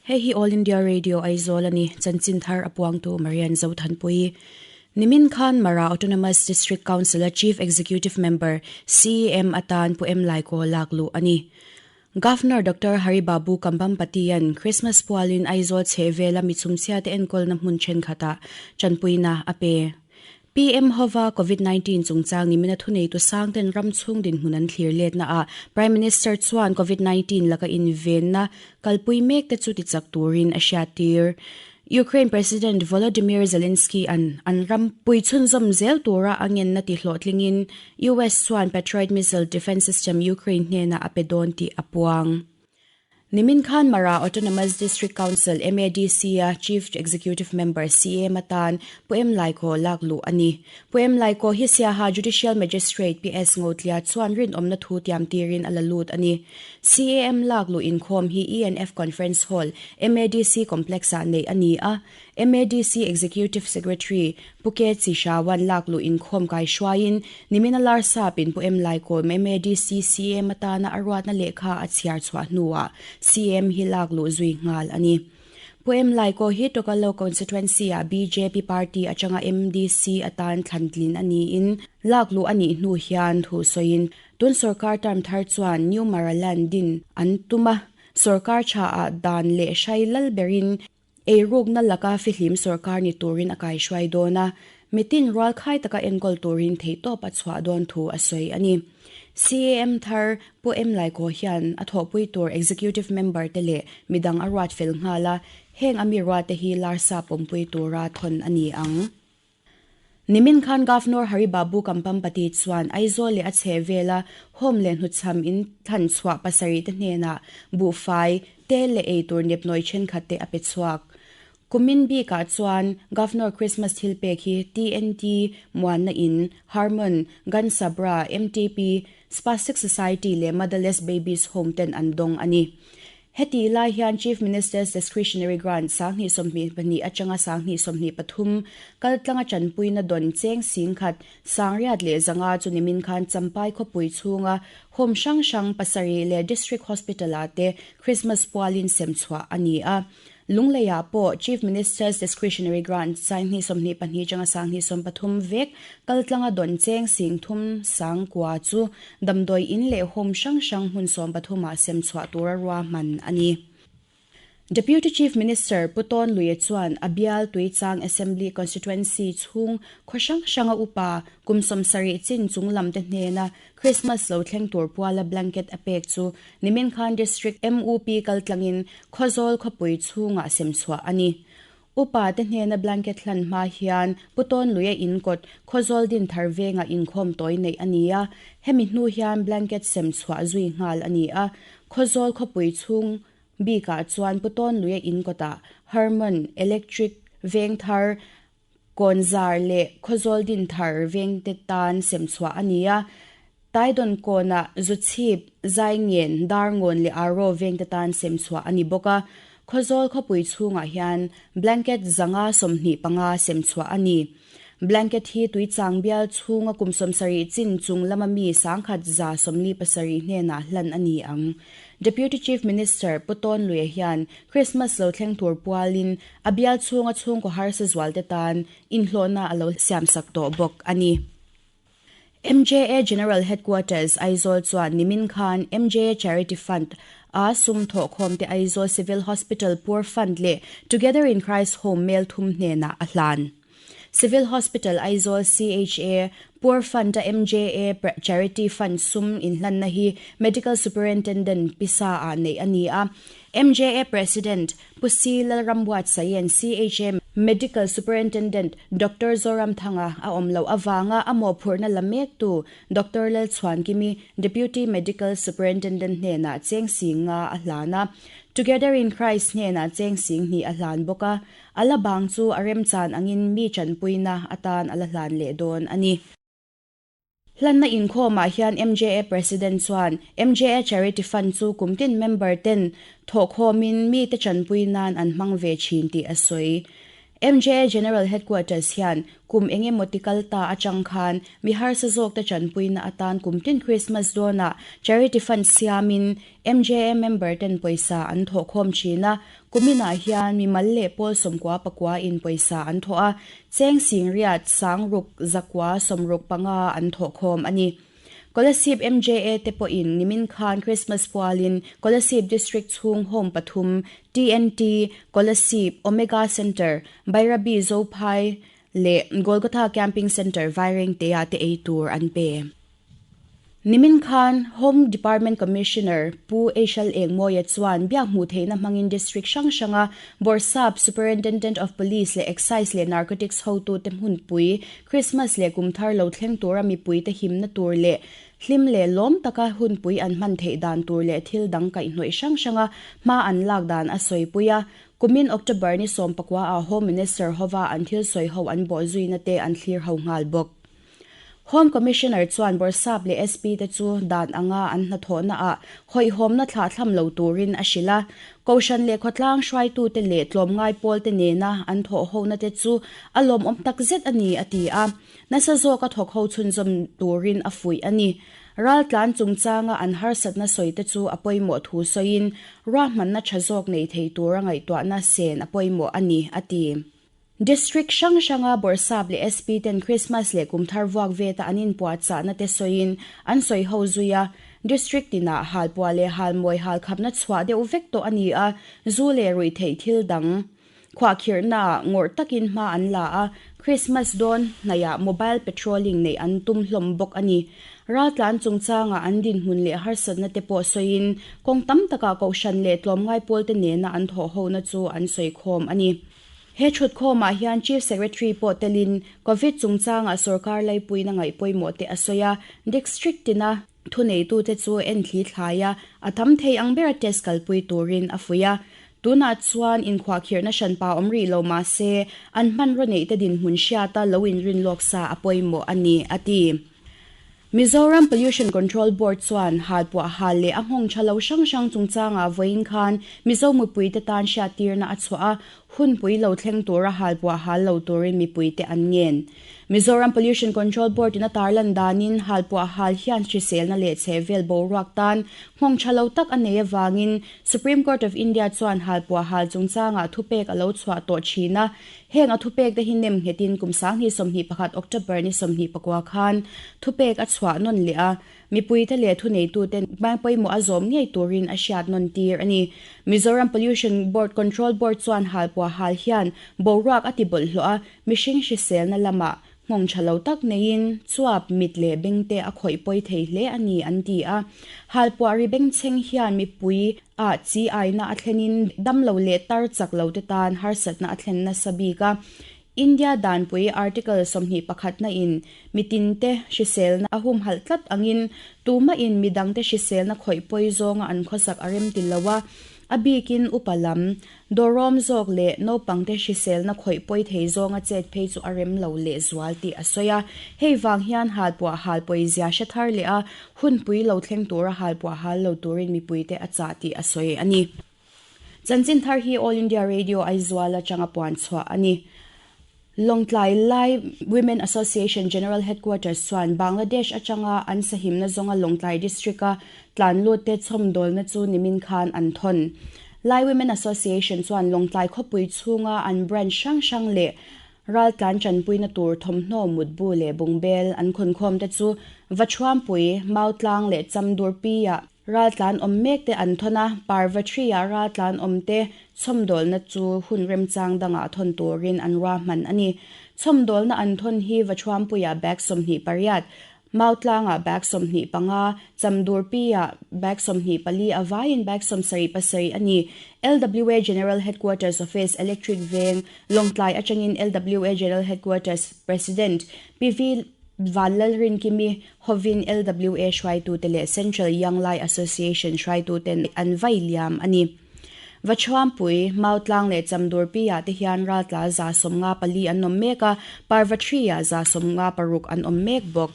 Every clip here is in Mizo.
Hei hi All India Radio Aizawl a ni, chanchin thar a puangtu Marian Zothanpuii. Nimin khan Mara Autonomous District Council-a Chief Executive Member, CEM, atan Pu Em Laikaw lak luh a ni. Governor Doctor Hari Babu Kambhampatian Christmas pualin Aizawl chhehvela mi chhumchhiate enkawlna hmun thenkhatah tanpuina a pe. PM hova Covid 19 chungchang nimina thuneitu sangten ram chhung dinhmun an thlir letna ah Prime Minister chuan Covid 19 laka invenna kalpui mek te chu tichak turin a hriattir. Ukraine President Volodymyr Zelensky an an ram pui chhunzawm zel tura a ngenna ti hlawhtlingin US chuan Patriot missile defence system Ukraine hnenah a pe dawn tih a puang. Nimin khan Mara Autonomous District Council, MADC, a Chief Executive Member, CEM, atan Pu Em Laikaw lak luh a ni. Pu Em Laikaw hi Siaha Judicial Magistrate PS Ngotlia chuan rinawmna thu tiam tirin a la lut a ni. CEM lak luh inkhawm hi ENF Conference Hall, MADC Complex-ah neih a ni a. MADC Executive Secretary Pu Ke Chi Hrawan lak luh inkhawm kai hruaiin nimina Larsap in Pu Em Laikawm MADC CM atana a ruatna lehkha a chhiar chhuah hnuah CM hi lak luh zui nghal a ni. Pu Em Laikaw hi Tokalo Constituency ah bjp party atanga MDC atan thlantlin a niin lak luh a nih hnu hian thu sawiin tun sorkar term thar chuan New Maraland din an tum a, sorkar tha ah dan leh hrai lal berin Eirukna laka fihlim sorkar ni turin a kaihruai dawn a, mitin rualkhai taka enkawl turin theihtawp a chhuah dawn thu a sawi a ni. CAM thar Pu Em Laikaw hian a thawhpui tur Executive Member te leh midang a ruat fel nghal a, heng a mi ruate hi Larsa pawmpui tura thawn a ni ang. Nimin khan Governor Hari Babu Kampampati chuan Aizawl leh a chhehvela home leh hnuchham in thlan chhuah pasarih te hnenah buhfai, tel leh eitur nepnawi thenkhat te a pe chhuak. Kumin bikah chuan Governor Christmas thilpek hi TNT, Muanna In, Harmon, Gansabra, MTP, Spastic Society leh Motherless Babies Home ten an dawng a ni. Heti lai hian Chief Minister's Discretionary Grant 2022 atanga 2023 kaltlanga tanpuina dawn cheng singkhat 805 chu nimin khan Champai khawpui chhunga home hrang hrang pasarih leh District Hospital-ah te Christmas pualin sem chhuah a ni a. Lungleiah pawh Chief Minister's Discretionary Grant 2022 atanga 2023 vek kaltlanga dawn cheng 39 chu Damdawi in leh home hrang hrang hmun sawmpathumah sem chhuah tura ruahman a ni. Deputy Chief Minister Pu Tawn Luia chuan a bial Tuichang Assembly Constituency chhung khaw hrang hranga upa kum 70 chin chung lamte hnena Christmas lo thleng tur puala blanket a pek chu nimin khan District MUP kaltlangin Khawzawl khawpui chhungah sem chhuah a ni. Upa te hnena blanket hlan hma hian Pu Tawn Luia in kawt Khawzawl Dinthar vengah inkhawm tawi neih a ni a, hemi hnu hian blanket sem chhuah zui nghal a ni a. Khawzawl khawpui chhung bikah chuan Pu Tawn Luia in kawtah Hermon Electric Vengthar, Kawnzar leh Khawzawl Dinthar vengte tan sem chhuah a ni a. Taidawn kawnah Zuchhip, Zaingen, Darngawn leh Aro vengte tan sem chhuah a ni bawk a. Khawzawl khawpui chhungah hian blanket 125 sem chhuah a ni. Blanket hi Tuichang bial chhunga kum 70 chin chung lama mi 1147 hnenah hlan a ni ang. Deputy Chief Minister Pu Tawn Luia hian Christmas lo thleng tur pualin a bial chhunga chhungkaw harsa zualte tan inhlawhna a lo siamsak tawh bawk a ni. MJA General Headquarters, Aizawl chuan nimin khan MJA Charity Fund a sum thawhkhawmte Aizawl Civil Hospital Poor Fund leh Together in Christ Home mel thum hnenah a hlan. Civil Hospital Aizawl CHA Poor Fund a MJA Charity Fund sum inhlanna hi Medical Superintendent pisa ah neih a ni a. MJA President Pu Si Lalrambuatsaien CHA Medical Superintendent Doctor Zoramthanga a awm loh avanga a mawhphurhna la mektu Doctor Lalchhuankimi Deputy Medical Superintendent hnenah cheng sing nga a hlan a, Together in Christ hnenah cheng sing hnih a hlan bawk a, a la bang chu a remchan angin mi tanpuina atan a la hlan leh dawn a ni. Hlanna inkhawmah hian MJA President chuan MJA Charity Fund chu kum tin member ten thawhkhawmin mite tanpui nan an hmang ve thin tih a sawi. MJA General Headquarters hian kum eng emaw ti kal ta atang khan mi harsa zawkte tanpuina atan kum tin Christmas dawnah Charity Fund siamin MJA member ten pawisa an thawh khawm thin a, kuminah hian mimal leh pawl 90 pakua in pawisa an thawh a, cheng singriat sangruk zakua 65 an thawh khawm a ni. Kolasib MJA te pawhin nimin khan Christmas pualin Kolasib District chhung Home pathum, TNT, Kolasib, Omega Centre, Bairabi Zophai leh Golgotha Camping Centre Vairengtea te ei tur an pe. Nimin khan Home Department Commissioner Pu Eishal Engmawia chuan biak hmuh theihna hmangin District hrang hranga Bawrhsap, Superintendent of Police leh Excise leh Narcotics hotute hmunpui Krismas leh kum thar lo thleng tura mipuite himna tur leh hlim leh lawm taka hunpui an hman theih dan tur leh thil dang kaihhnawih hrang hranga hma an lak dan a sawipui a. Kumin October ni 19 ah Home Minister hova an thil sawi ho an bawh zuina te an thlir ho nghal bawk. Home Commissioner chuan Bawrhsap leh SP te chu dan anga an hnathawhna ah hawihhawmna thlahthlam lo turin a hrilh a. Kohhran leh khawtlang hruaitute leh tlawmngai pawlte nena an thawhhona te chu a lawmawm takzet a ni, a ti a. Nasa zawka thawkho chhunzawm turin a fuih a ni. Raltlan chungchanga an harsatna sawi te chu a pawimawh thu sawiin ruahmanna tha zawk nei thei tura ngaihtuahna sen a pawimawh a ni, a ti. District hrang hranga Bawrhsap leh SP ten Krismas leh Kumthar vuak veta an inpuahchahna te sawiin an sawi ho zui a. District tinah halpuah leh halmawi halkhapna chhuah deuh vek tawh a ni a, zu leh ruihtheih thil dang khuahkhirhnaah ngawrh takin hma an la a, Krismas dawn hnaihah mobile patrolling neih an tum hlawm bawk a ni. Raltlan chungchanga an dinhmun leh harsatna te pawh sawiin kawng tam takah kohhran leh tlawmngai pawlte nena an thawhhona chu an sawikhawm a ni. He thutkhawmah hian Chief Secretary pawh telin Covid chungchangah sorkar laipuina ngaih pawimawh te a sawi a, District tina thuneitute chu enthli thlai a, a tam thei ang bera test kalpui turin a fuih a. Tunah chuan inkhuahkhirhna hranpa awm rih lo mah se, an hmanraw neihte dinhmun hriata lo inrinlawk sa a pawimawh a ni, a ti. Mizoram Pollution Control Board chuan halpuah hal leh a nghawng tha lo hrang hrang chungchangah vawiin khan Mizo mipuite tan hriattirna a chhuah a, hunpui lo thleng tura halpuah hal lo turin mipuite an ngen. Mizoram Pollution Control Board in a tarlan danin halpuah hal hian hriselna leh chhehvel boruak tan nghawng tha lo tak a nei avangin Supreme Court of India chuan halpuah hal chungchangah thupek a lo chhuah tawh thin a, Heng a thupek te hi nem nghetin kum 2021 October ni 24 khan thupek a chhuah nawn leh a, mipuite leh thuneitute bank pawimawh a zawm ngei turin a hriat nawn tir a ni. Mizoram Pollution Board Control Board chuan halpuah hal hian boruak a ti bawlhhlawh a, mihring hriselna lamah nghawng tha lo tak neiin chuap, mit leh bengte a khawih pawi thei hle a ni an ti a. Halpuah ri bengchheng hian mipui ah chi aina a thlenin damlo leh tar chak lo te tan harsatna a thlen nasa bik a. India danpui Article 21 na in mitinte hriselna a humhalh tlat angin tumahin midangte hriselna khawih pawi zawnga an khawsak a rem ti lo a, a bikin upa lam Dawrawm zawk leh naupangte hriselna khawih pawi thei zawnga chet phei chu a rem lo leh zual tih a sawi a. Hei vang hian halpuah hal pawizia hre thar leh a hunpui lo thleng tura halpuah hal lo turin mipuite a chah tih a sawi a ni. Chanchin thar hi All India Radio Aizawl atanga puan chhuah a ni. Lawngtlai Lai Women Association General Headquarters chuan Bangladesh atanga an sahimna zawnga Lawngtlai District-a tlan lutte chhawmdawlna chu nimin khan an thawn. Lai Women Association chuan Lawngtlai khawpui chhunga an branch hrang hrang leh raltlan tanpuina tur thawmhnaw mutbu leh bungbel an khawnkhawmte chu Vachuampui, Mautlang leh Chamdurpi-ah Raltlan awm mek te an thawn a, Parvathri-ah raltlan awm te chhawmdawlna chu hun remchang dangah thawn turin an ruahman a ni. Chhawmdawlna an thawn hi Vachuampuiah bag 28, Mautlangah bag 25, Chamdurpi-ah bag 24 a vaiin bag 77 a ni. LWA General Headquarters Office, Electric Veng, Lawngtlai atangin LWA General Headquarters President PV Vanlalrinkimi Hovin LWA hruaitute leh Central Young Lai Association hruaituten an vai liam a ni. Vachuampui, Mautlang leh Chamdurpi-ah te hian raltla 54 an awm mek a, Parvathri-ah 56 an awm mek bawk.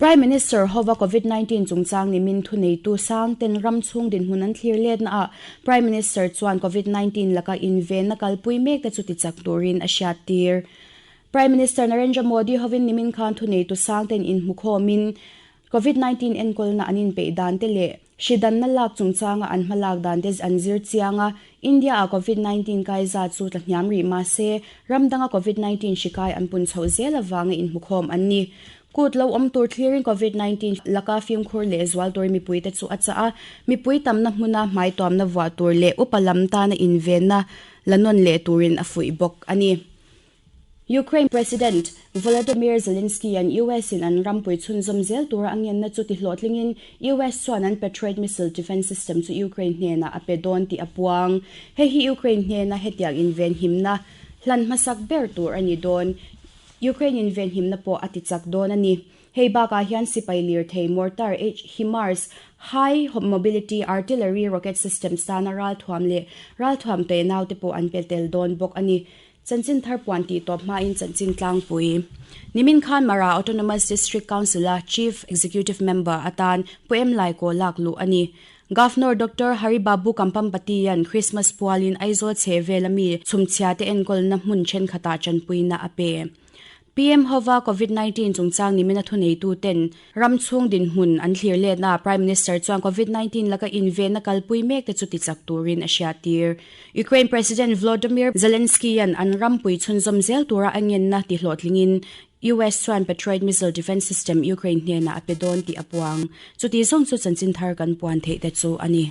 Prime Minister hova Covid 19 chungchang nimin thuneitu sang ten ram chhung dinhmun an thlir letna ah Prime Minister chuan Covid 19 laka invenna kalpui mek te chu tichak turin a hriattir. Prime Minister Narendra Modi hovin nimin khan thuneitu sang ten inhmukhawmin Covid 19 enkawlna an inpeih dan te leh hri danna lak chungchanga an hmalak dan te an zir chiang a, India ah Covid 19 kai zat chu tla hniam rih mah se ram danga Covid 19 hri kai an pun chhoh zel avanga inhmukhawm an ni. Kut lo awm tur thlirin Covid 19 laka fimkhur leh zual tur mipuite chu a chah a, mipui tamna hmuna hmaituamna vuah tur leh upa lam tana invenna la nawn leh turin a fuih bawk a ni. Ukraine President Volodymyr Zelensky-a'n US-in an rampui chhunzawm zel tura a ngenna chu tihlawhtlingin US chuan an Patriot missile defence system chu Ukraine hnenah a pe dawn tih a puang. Hei hi Ukraine hnena hetiang invenhimna hlan hmasak ber tur a ni dawn. Ukraine invenhimna pawh a tichak dawn a ni. Hei bakah hian sipai lirthei mortar HIMARS, High Mobility Artillery Rocket Systems, tana ralthuam leh ralthuam te naute pawh an pe tel dawn bawk a ni. Chanchin thar puan tih tawp hmain chanchin tlangpui. Nimin khan Mara Autonomous District Council-a Chief Executive Member atan Pu Em Laikaw lak luh a ni. Governor Doctor Hari Babu Kampampatian Christmas pualin Aizawl chhehvela mi chhumchhia te enkawlna hmun thenkhatah tanpuina a pe. PM hova Covid 19 chungchang nimina thuneituten ram chhung dinhmun an thlir letna ah Prime Minister chuan Covid 19 laka invenna kalpui mek te chu tichak turin a hriattir. Ukraine President Volodymyr Zelensky-a'n an rampui chhunzawm zel tura a ngenna tihlawhtlingin US chuan Patriot missile defence system Ukraine hnenah a pe dawn tih a puang. Chuti zawng chu chanchin thar kan puan theih te chu a ni.